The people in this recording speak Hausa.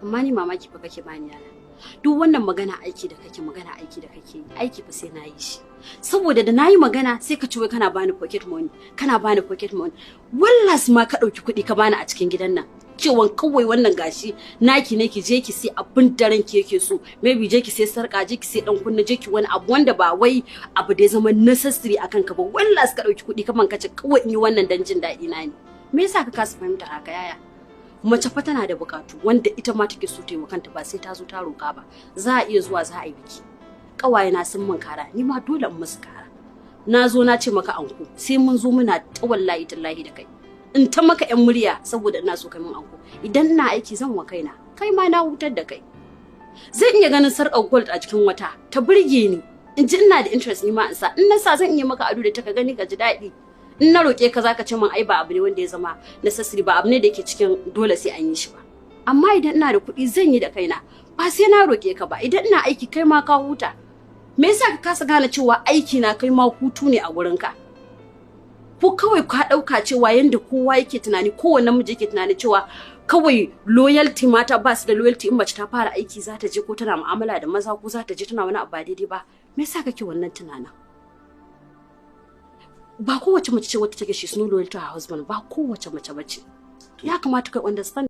Amma ni mamaki fa kake bani, yana. Duk wannan magana aiki da kake magana, aiki da kake yi, aiki fa sai na yi shi. Saboda da nayi magana sai ka ce wai kana bani pocket money, kana bani pocket money. Wallas ma ka ɗauki kuɗi ka bani a cikin gidan nan. Cewan kawai wannan gashi naki ne, ki je ki sai abin da ranki yake so. Maybe je ki sai sarka, je ki sai dan kunne, je ki wani abu wanda ba wai abu da ya zama necessary akan ka ba. Wallas ka ɗauki kuɗi kaman ka ce kawai in yi wannan dan jin daɗi na ne. Me yasa ka kasa fahimta haka, yaya? Mace fa tana da bukatu wanda ita ma take so ta yi wa kanta, ba sai ta zo ta roƙa ba. Za a iya zuwa za a yi biki. Ƙawaye na sun min kara, ni ma dole in musu kara. Na zo na ce maka anko, sai mun zo muna ta wallahi tallahi da kai. In ta maka yan murya saboda ina so kai min anko. Idan ina aiki zan wa kaina, kai ma na hutar da kai. Zan iya ganin sarƙar gold a cikin wata ta burge ni, in ji ina da interest ni ma in sa. In na sa, zan iya maka ado da ta, ka gani ka ji daɗi. In na roƙe ka, zaka ce min ai ba abu ne wanda ya zama necessary ba, abu ne da yake cikin dole sai an yi shi ba. Amma idan ina da kuɗi zan yi da kaina, ba sai na roƙe ka ba. Idan ina aiki kai ma ka huta. Me yasa ka kasa gane cewa aiki na kai ma hutu ne a wurinka? Ko kawai ka ɗauka cewa yanda kowa yake tunani, kowane namiji yake tunani cewa kawai loyalty, mata ba su da loyalty, in mace ta fara aiki za ta je ko tana mu'amala da maza, ko za ta je tana wani abu ba daidai ba? Me yasa kake wannan tunanin? Ba kowace mace ce wata take, she's no loyal to her husband. Ba kowace mace bace. Ya kamata ka understand.